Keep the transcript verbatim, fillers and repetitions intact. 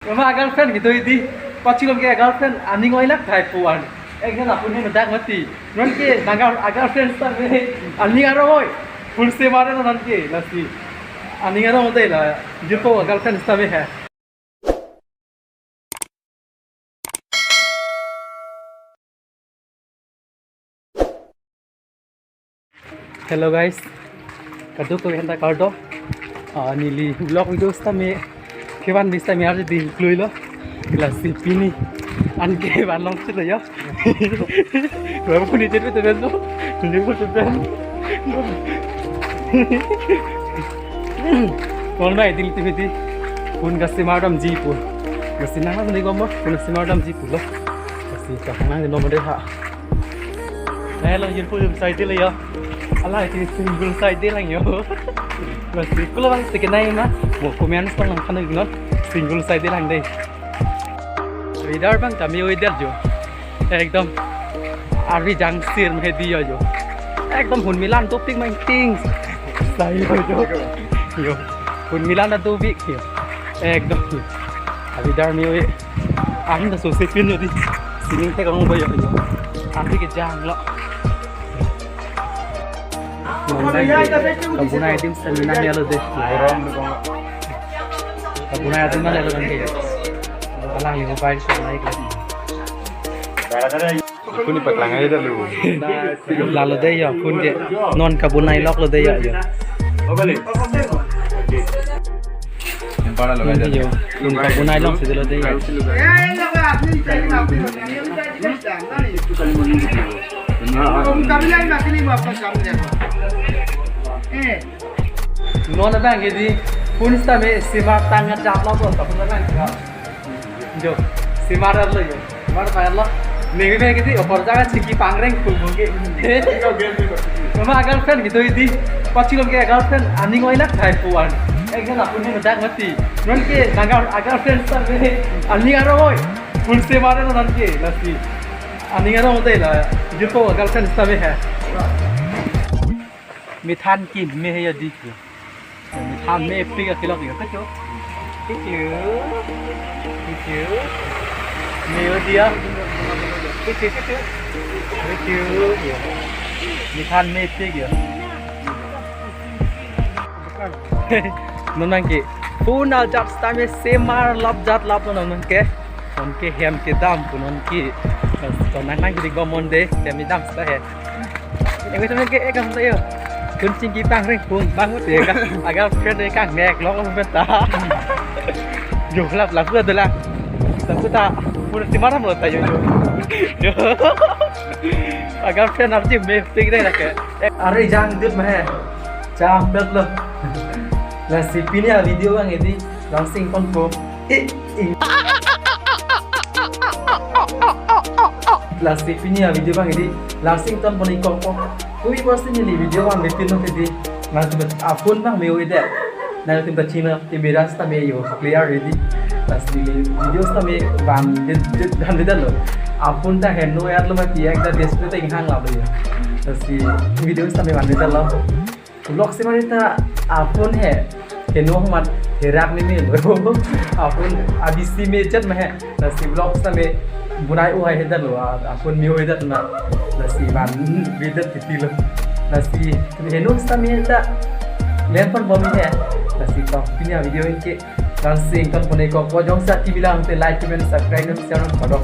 Mama, girlfriend gitu iti. Pachilom ke girlfriend aning oilak thai puan. Ek jana pun ni medak mati. Non ke nagar girlfriend sitame aning arong oi. Pun semar non ke lasi. Aning arong hote la. Jupo girlfriend sitame hai. Hello guys, kadokave aphan ta kardom. Ah, neli vlog video sitame kevan bis sitame ardi klui lo. Lasi pini anke vanlongsi lo yo. Baru puni jadi tu tu tu tu tu. Kol nai dil ti miti. Pun kasemar damji pu. Kasemar nang ni gombo. Pun kasemar damji pulo. Kasi kahana ni nomor deh ha. Nai lang yun pu yung side le yo. Ala iti single side lang yo. Kasi kulo bang tikenai ma. Mo comments lang nang kanu non. Single side lang deh. Weather bang kami weather jo. Ekdom arvi jangsir mehdi yo jo. Ekdom hunmi lan dopik maiting. Sai yo jo. Yo. Hunmi lan dopik yo. Ekdom yo. Arvi dar mi we. Ahin ta sose pin yo di. Sining thek ang ba yo yo. Arvi kejang lo. Nonke kabunai adim sitame nangne lo deh. Kabunai adim nangne lo nonke. Alang li mobile so nai ke. Pun ni paklang aja dulu. Lalo deh ya pun ke. Non kabunai lok lo deh ya ya. Yang para lo aja. Yo. Pun kabunai lok si lo deh ya. Non abang ke di pun sitame semar tang jat lo ko, tapi lo kan ya. Jo, semar lo yo. Semar pa lo. Neng neng ke di opor jaga chingki pangreng pun mungkin. Mama, girlfriend gitu iti. Pachilom ke girlfriend aning oilak thai puan. Ek jana pun ni medak mati. Non ke nagar girlfriend sitame aning arong oi. Pun semar non ke lasi. Aning arong hote la. Jupo girlfriend sitame hai. Methan keme he ya di. Methan mepik akilok yo. Kacok. Kacok. Kacok. Me yo dia. Kacok, kacok. Kacok yo. Methan mepik yo. Non nang ke. Pun aljat sitame semar lap jat lap non nang ke. Nonke hem kedam pu nonke. Nang nang ke dik ba monde hem kedam sita he. Yang itu nonke ekam tayo. Kun chingki pangreng pun bangun ya kan. Agar friend ya kan nek lok lok beta. Jo lap lap adalah. Tapi tak pun si maram lo tayo jo. Jo. Agar friend arji mepik deh lah ke. Arvi jang dut mah he. Jang bet lo. Lasi pini avideo bang iti langsing kon ko. Eh, eh. Lasi pini avideo bang iti langsing ton pon ikok ko. Kui pasti neli video bang betin no kedi. Nangtum aphone bang me-o ide. Nangtum ta china ti beras ta me yo clear ready. Lasi neli video ta me van dit dit van dit lo. Aphone ta heno ya lo mati ek ta display ta inghang la lo yo. Lasi video ta me van dit lo. Vlog semar ta aphone he. Heno mat herak ni me lo. Aphone abisi me chat me he. Lasi vlog ta me bunai u hai hedan lo. Aphone me u hedan na. Lasi van video titi lo. Lasi heno ta me ta lempon bom he. Lasi to pini avideo anke langsing ton pon ikok ko, jongsi ati bilang te like, comment, subscribe, dan share, dan kodok.